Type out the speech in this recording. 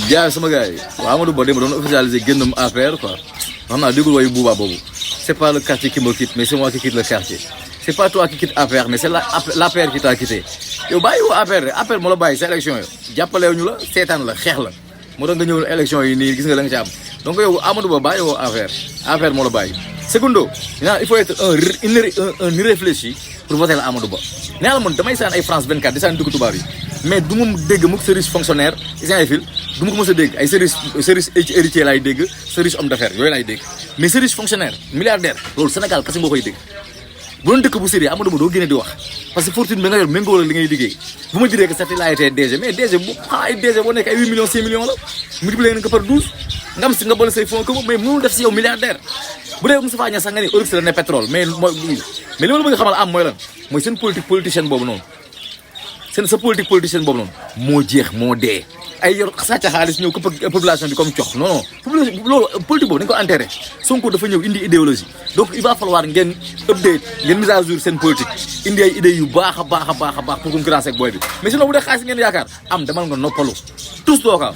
jaay sama gars yi waaw Amadou Ba démb doon officialisé génnam affaire quoi xam naa déggul wayu buubaa boobu c'est pas le quartier qui me quitte mais c'est moi qui quitte le quartier c'est pas toi qui quitte APR mais c'est l'APR qui t'a quitté yow bàyyi woo APR moo la bàyyi sa élection yo jàppalew ñu la seetaan la xeex la moo tax nga ñëw élection yi nii gis nga la nga ci am donc yow Amadou Ba bàyyi woo APR moo la bàyyi secondo il faut être un irréfléchi pour voter la Amadou Ba nee la man damay saan ay France 24 di saan dugg tubaab yi mais du ma dégg mukk service fonctionnaire isant fil du ma ko mës a dégg ay service héritier laay dégg service homme d'affaires yooyu laay dégg mais service fonctionnaire milliardaire loolu Sénégal kasi ngoo koy dégg bu doon dëkk bu sérieux Amadou Ba doo génne di wax parce que fortune bi nga yor méngoo la li ngay liggéey bu ma diree que certes il a été DG mais DG bu xanaa ay DG boo nekk ay 8 millions 6 millions la multiplié nga ko par 12 nga am si nga boole say fonds comme mais mënul def si yow milliardaire bu dee Moustapha Niasse sax nga ni Oryx la ne pétrole mais li ma la bëgg xamal am mooy lan mooy seen politique politicienne boobu noonu sa politique politicienne boobu noonu moo jeex moo dee ay yor sàcc xaalis ñëw ko population bi comme cox non loolu politique boobu dañ ko enterré Sonko dafa ñëw indi idéologie donc il va falloir ngeen update ngeen mise à jour seen politique indi ay idées yu baax a baax pour concurrence ak booy bi mais sinon bu dee xaalis ngeen yaakaar am demal nga noppalu tous doo ko am